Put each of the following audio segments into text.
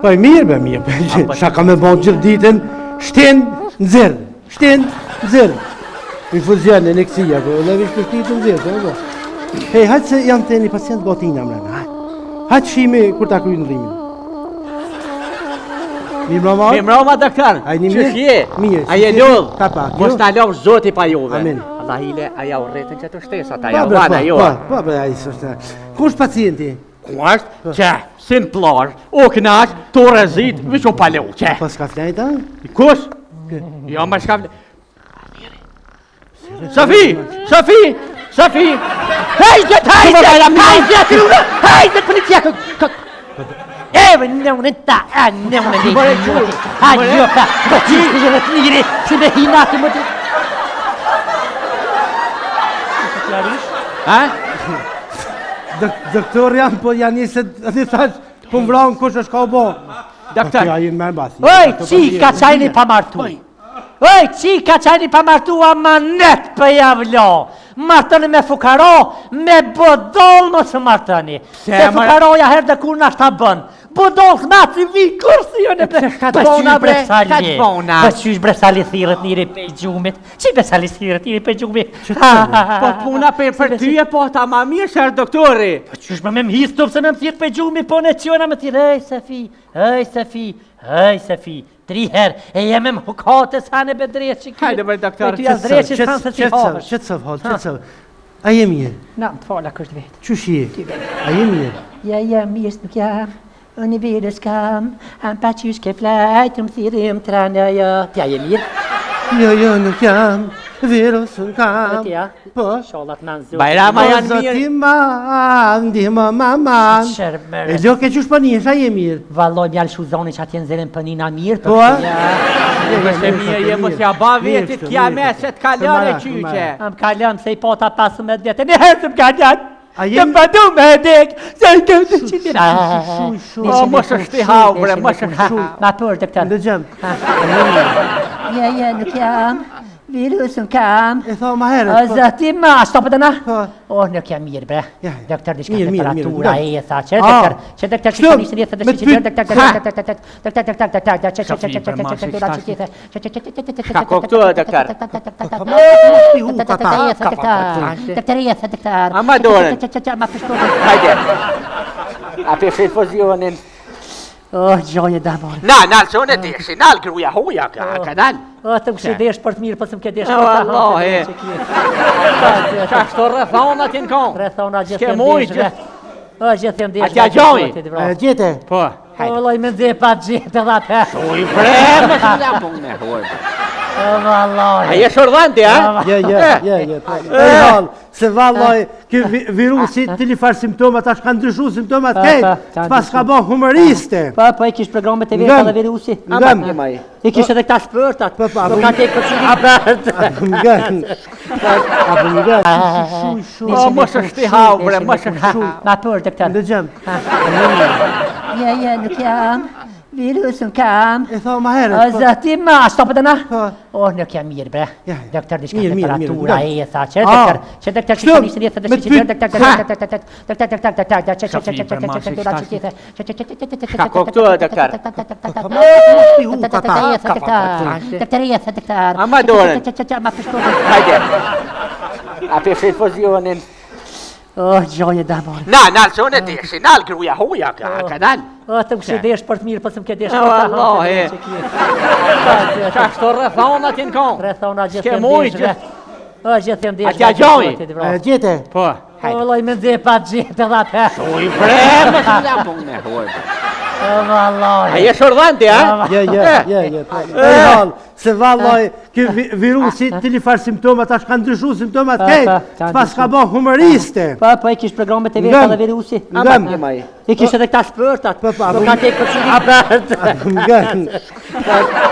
Po e mirë, be mirë, be. Po, Çka ka me bo gjithë ditën, shtin, nxirr, shtin, nxirr. Infuzion, injeksia, po, dhe vish për shtin, nxirr, po, po. Hej, hajtë se janë të një pacient gotina mrena, hajtë. Hajtë shimi kur ta kryjnë ndrrimin. Mirëmbrama. Mirëmbrama, doktor. A jeni mirë? Qysh je? Mirë. A je lodh? Ka pak. Mos jo? ta lofsh zoti pa juve. Amin. Allah hile, a ja u rritën që të shtesat, a Po, ja bre, vana, po, jo. Po, po, bre, ai s'është. Ku është pacienti? Ku është? Qe, si në plazh, u knaq, tu rrezit, veç u palu, qe. Po s'ka flejt, a? Kush? Jo, më s'ka flejt. Safi! Safi! Safi! Hajde, hajde, hajde, hajde, policia, Evo, ne unë ta, a ne unë ne. More qu. A jo ka, po ti je vetë njëri, si me hina të më të. Ha? Doktor jam, po janë njëse, aty thash, po më vranë kush është ka u bo. Doktor. Po, ja, jenë me mbasi. Oj, çika çajni pa martu. Oj, çika çajni pa martu, amanet për jav lo. Martoni me fukaro, me budall mos u martoni. Se fukaroja herë dhe kur nashta bën. Budall s'ma si vi kursi jo në Pse shka të bona bre? Shka të bona? Po qysh bre Sali thirret njëri pej gjumit? Qi bre Sali thirret njëri pej gjumit? Po puna për për ty e po ta ma mirë sherë doktori. Po qysh më me m'hisë të pse me më thirret pej gjumit, po në qëna më thirret, ej Safi, ej Safi, ej Safi. Tri herë, e jeme më hukate sa në bedreqi. Hajde bre doktor. Po ty as dreqi s'thanë se si hapësh. Qetësov, hall, qetësov. A je mirë? Na, të fala kështë vetë. Qysh je? A je mirë? Ja, ja, mirë, nuk jam. Unë virus kam, am pa qysh ke flajt, më thirrim tranë, jo. Ti a je mirë? Jo, jo, nuk jam, virus unë kam. Ti a? Po. Shollat në nëzur. Bajrama janë mirë. mirë. Zoti ma, ndihmë mama. Qërë E lo ke qysh po nihesh, a je mirë? Valloj m'ja lëshu zonin që atje nxjerrin pënina mirë, po a? Ja, mos e mirë, je mos ja ba vetit kja me se të ka lënë e qyqe. A më ka lënë se i pota 15 vjetë, një herë të më ka lënë. A je më du me dek, se i këm të qitin. Shuj, shuj, O, mos është i hau, bre, mos është shuj. Ma për të këtë. Ndëgjëm. Ja, ja, nuk jam. Virusin kam. E tha ma herët. O, zoti ma, ashtu po të na? Po. O, nuk jam mirë, bre. Ja, Doktor, diçka mirë, mirë, temperatura mirë, e tha, që Ah. doktor, që doktor, që Kështu, nisë një thëtë, me që të pyet- doktor, Ha. doktor, doktor, doktor, doktor, doktor, doktor, që që që që që që që që që që që që që Ka koktu, doktor. Po, mos ti hu, papa. Doktor, e tha, doktor. Ama dorën. Që që që ma pështu. Hajde. A pe frit fuzionin. Oh, gjoje damon. Na, nal, që unë e deshi, nal, gruja huja, ka, ka nal. Oh, të më kështë desh për të mirë, po s'më ke desh Oh, për të Allahi. Qa shto rrethona ti në konë. Rrethona gjithë S'ke jem mujt, desh, bre. Oh, gjithë jem desh. A t'ja gjoj? E gjete? Po, Po, vëllai me nxeh pa gjetë edhe atë. Uj, bre, më shumë la punë, huj. O, vallai. A je shërdhan ti, a? Je, je, je, je. po. E hall, se vallaj, ky vi- virusi të farë simptomat, tash ka ndryshu simptomat Pa, krejt. pa, ka Pas ka ndryshu. bë humoriste. Po, po, i kish programet e veta Ngëm. dhe virusi. Ngëm. I kish edhe këta shpërtat. Po, po, Po ka tek për çudi bërtë. Apo më gën. Apo më gën. Shuj, shuj. O, mos është i hau, bre, mos është shuj. Ma për doktor. Ndëgjëm. Ja, ja, nuk jam. Virusin kam. E tha ma herët. O, po. zoti ma, ashtu po të na? Po. O, nuk jam mirë, bre. Ja, Doktor, diçka mirë, mirë, mirë, temperatura ngëm. e tha, që Ah. doktor, që doktor, që Kështu, nisë një thëtë, me që të pyet- doktor, Ha. doktor, doktor, doktor, doktor, doktor, doktor, që që që që që që që që që që që që që që Ka koktu, doktor. Po, mos ti hu, papa. Doktor, e tha, doktor. Ama dorën. Që që që ma pështu. Hajde. A pe frit fuzionin. Oh, gjoje damon. Na, nal, që unë e deshi, nal, gruja huja, ka, ka nal. O, të më kështë desh për të mirë, po s'më ke desh Oh, për të Allahi. Qa shto rrethona ti në konë. Rrethona gjithë S'ke jem mujt, desh, bre. O, gjithë jem desh. A t'ja gjoj? E gjete? Po, Po, vëllai me nxeh pa gjetë edhe atë. Uj, bre, më shumë la punë, huj. O, vallai. A je shërdhan ti, a? Je, je, je, je. po. E hall, se vallaj, ky vi- virusi të farë simptomat, tash ka ndryshu simptomat Pa, krejt. pa, ka Pas ka ndryshu. bë humoriste. Po, po, i kish programet e veta Ngëm. dhe virusi. Ngëm. I kish edhe këta shpërtat. Po, po, Po apo- ka tek për çudi bërtë. Apo më gën.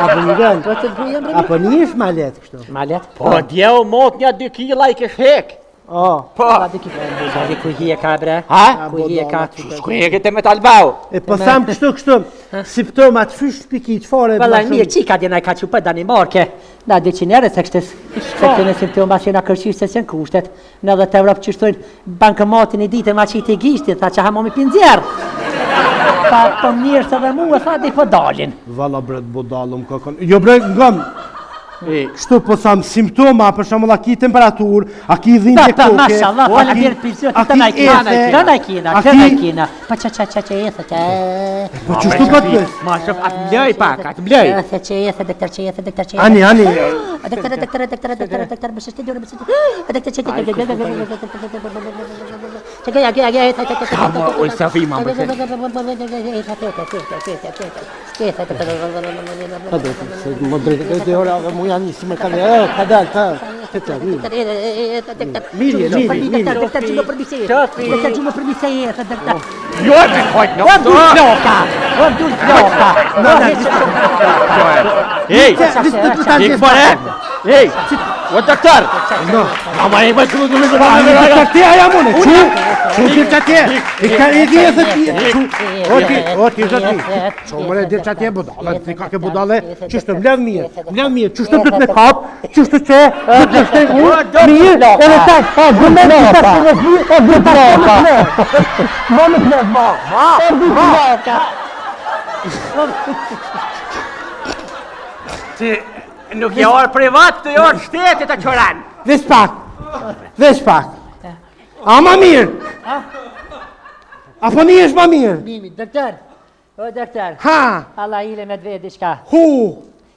Apo më gën. Po të gujem bre. Apo nish ma let kështu. Ma let. Po, djeu mot një dy kila i kesh hek. O. Po. Pa dy kila. Sa di ku hije ka bre? Ha? Ku hije ka? Ku heke te metalbau? E po tham kështu kështu, simptomat fysh piki çfarë Valla mirë, çika djena ka çu për Danimarke. Na 200 euro se kështu se këtu simptoma që na kërqysh se s'janë kushtet. Në dhe të Evropë që shtojnë bankomatin i ditën ma qiti gishti, tha që hamomi pinxjer. Tha, po mirë se dhe mua, tha, di po dalin. Valla bre të budallëm kokën. Jo bre, ngam. E, Kështu po tham simptoma, për shembull a ki temperaturë, a ki dhimbje Pa, pa, koke. mashallah, a ki- faleminderit për zotin, a të na ki kina, ethe, të na kina, a të na ki- kina. Pa ça ça ça ça ethe, ça. Po qështu po të pyes? Ma shof, atë mlej pak, atë mlej. Ethe që ethe, doktor që ethe, doktor që ethe. Ani, ani. Doktor, doktor, doktor, doktor, doktor, më shtë dorë, më shtë. Doktor që Që gja gja gja ethe, ethe, ethe. Ka më, oj, Safi, ma më Pa drejtë, se më drejtë, e dhe ora dhe mu janë një si më kanë, e, ka dalë, ka, të të, mirë. Mirë, mirë, mirë. Doktor që më përmisi. Doktor që më përmisi, ethe, doktor. Jo, e me kojt, O dul floka, o dul floka. Ej, Ik ik more. Ej, o doktor. No. Ama e më të më të Pa, një të te aja mune, qu, qu dirë që atje, i ka i di e thë ti, qu, o ti, o ti, zotni, qu mëre dirë që atje, budale, ti ka ke budale, që shtë mbledh mirë, mbledh mirë, që shtë të të me kap, që shtë që, që të shtë u, mirë, edhe ta, pa, vëmend të ta të me o dul floka. Ma me të ma, ma, ma. Ti nuk je orë privat, të je orë shtetit të qoran. Veç pak, veç pak. A ma mirë? A po një është ma mirë? Mimi, doktor. O doktor. Ha, Allah ile me të vetë diçka. hu,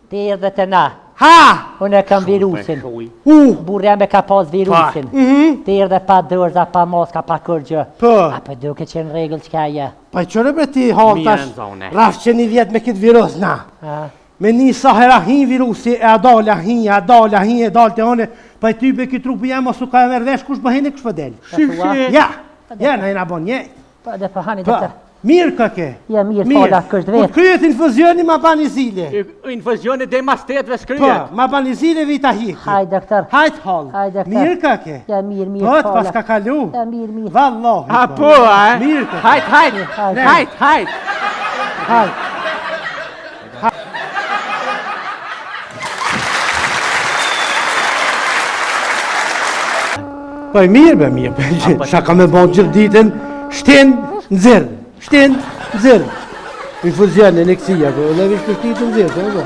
Ti edhe të na. ha, Unë e kam virusin. hu, Burri jam e ka pas virusin. mhm, Ti erdhe pa dorëza, pa maska, pa kurrgjë. po. A po duke që në rregull çka je? Pa i qëre bre ti hall Mirë tash, në zone. rafë që një vjet me këtë virus, na. A? Me një sa hera hin virusi, e a dal, a hin, a dal, a hin, e dal të one, pa i ty be ky trupi jam, mos u ka e merr vesh kush bëhen e kush po del. Shi, Ja, ja, na jena bon njëjtë. Po dhe po hani Po, doktor. mirë ka ke. Ja mirë, fala kështë Kur vetë. kryet infuzioni, ma bani zile. Infuzioni dhe mas tetëve Po, skryet. ma bani zile vita hiki. Haj doktor. Hajt hall. Hajt, doktor. Mirë ka ke. Ja mirë, mirë. Po, të fala. pas ka kalu. Ja mirë, mirë. Vallahi. A po, a? Mirë ka. Hajt, hajt, Hajt. hajt, hajt. Haj. Po e mirë, be mirë, be. Sa ka me bon gjithë ditën, shtin, nxjerr, shtin, nxjerr. Infuzion, injeksia, po edhe vish për shtin, nxjerr, po, po.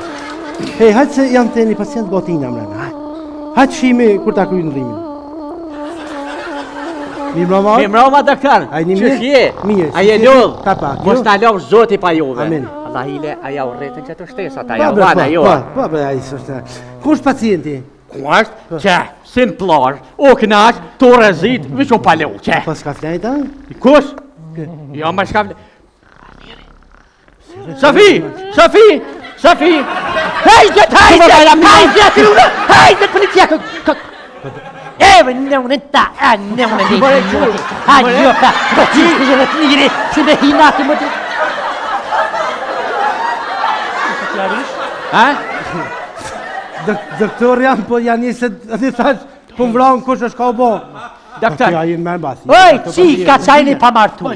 Hej, hajtë se janë të një pacient gotina mrena, hajtë. Hajtë shimi kur ta kryjnë ndrimin. Mirë mbrama. Mirë mbrama, doktor. A jeni mirë? Qysh je? Mirë, A je si lodh? Ka pak, Mos jo? na lofsh Zoti pa juve. Amin. Allah ile, a ja u rritën që të shtesat, a Po, ja bre, vana, po, jo. Po, po, bre, ai s'është. Ku është pacienti? Ku është? Që, si në plazh, u knaq, tu rrezit, veç u palu, që. Po s'ka flajt, a? Kush? Jo, më shka fle... Safi! Safi! Safi! Hajde, hajde, hajde, runa, hajde, policia. Eve, në unë ta, a në unë në More, qu, Ha, jo, pa, po ti je vetë njëri, si me hinati më të... Ha? Dok doktor jam, po janë një se aty thash, po më vranë kush është ka u bo. Doktor. Po, ai më mbasi. Oj, qika qajni pa martu.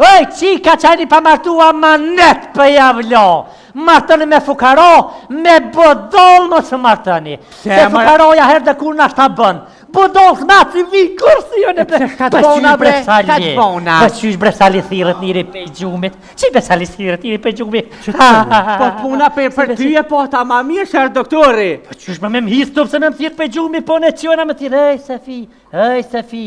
Oj, qika qajni pa martu, ama net për jav lo. Martoni me fukaro, me budol mos u martoni. Se mare- fukaroja herë dhe kur nashta bën. Budol s'ma si vi kursi jo në Pse shka t'bona, bre? Shka t'bona? Po qysh bre Sali thirret njëri pe gjumit? Qi bre Sali thirret njëri pe gjumit? Po puna për, për ty e po ta ma mirë shërë doktori. Po qysh më me m'hisë tu pse me m'thirr pe gjumi, po në qona më thirr, ej Safi, ej Safi,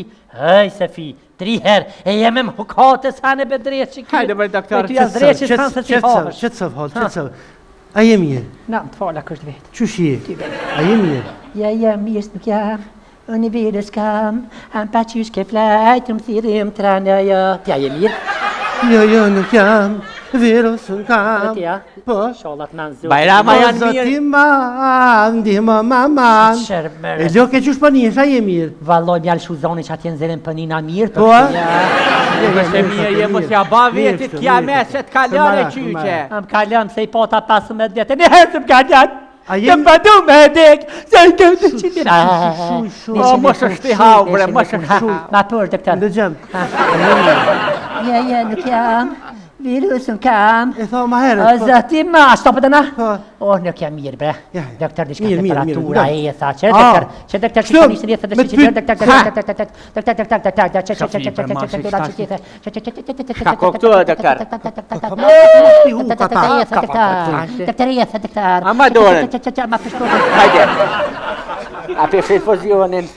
ej Safi. Tri herë, e jeme më hukate sa në bedreqi. Hajde, bre, doktor, Po ty as dreqi s'kan se si hapësh. Qetësov, hall, qetësov. A je mirë? Na, më të fala kështë vetë. Qysh je? A je mirë? Ja, ja, mirë s'nuk jam, unë i virus kam, am pa qysh ke flajt, më thirrim tranë, jo. Ti a je mirë? Jo, jo, nuk jam, virusun Edhe kam. ti a? Po. Shollat në nëzur. Bajrama Po, janë mirë. Zoti ma, ndihmë maman. Shërmëre. E loke qysh po nihesh, a je mirë? Valloj m'jalë shuzoni që atje nxjerrin pënina mirë, Po, a? ja. Mos e mirë je, mos ja ba vetit kja me se të kalon e qyqe. Am kalon se i pota 15 vjetë, një herë të më kalon. A jemi- Të më du me dek, se i këm të qitin. shu, shu. O, mos është i hau, bre, mos është Ma për të këtë. Ndëgjëm. Ja, ja, nuk jam. Virusin kam. E tha ma herët. O po. zoti ma, a stopet ana? Po. O, nuk jam mirë bre. Ja, ja. Doktor diçka Mirë, mirë, mirë, temperatura mirë. e tha, që Ah. doktor, që doktor që Kështu, nisë një me që të pyet- doktor Ha. doktor doktor doktor doktor doktor doktor që që që që që që që që që që që që Ka ko këtu, doktor? Po, mos ti hu, papa. Doktor e tha doktor. Ama dorën. Që që që ma pështu. Hajde. A pe frit fuzionin.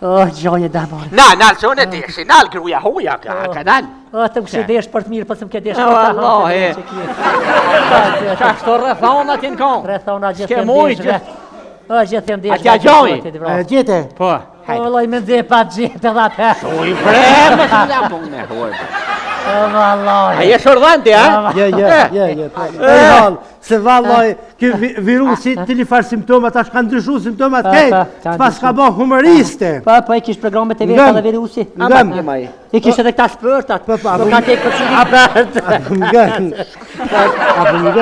Oh, gjoje damon. Na, nal, se unë e deshi, nal, gruja huja, ka, ka nal. O, të më kështë desh për të mirë, po s'më ke desh Oh, për të Allahi. Qa shto rrethona ti në konë? Rrethona gjithë S'ke jem mujt, desh, ve. O, gjithë jem desh. A t'ja ve, gjoj? zoti vra. E gjete. Po, O, vëllai me nxe pa gjetë edhe atë. Uj, bre, më së la punë, huaj. O, vëllai. A je shërdhan ti, a? Je, je, je, je. po. E hall, se vallaj, ky vi- virusi tili far simptomat, tash kanë ndryshu simptomat Pa, krejt. pa, kanë Pas ka bë humoriste. Po, po, i kish programet e veta Ngëm. dhe virusi. Ngëm. I kish edhe këta shpërtat. Po, po, Po ka tek për çudi bërtë. Apo ngëm. Apo ngëm.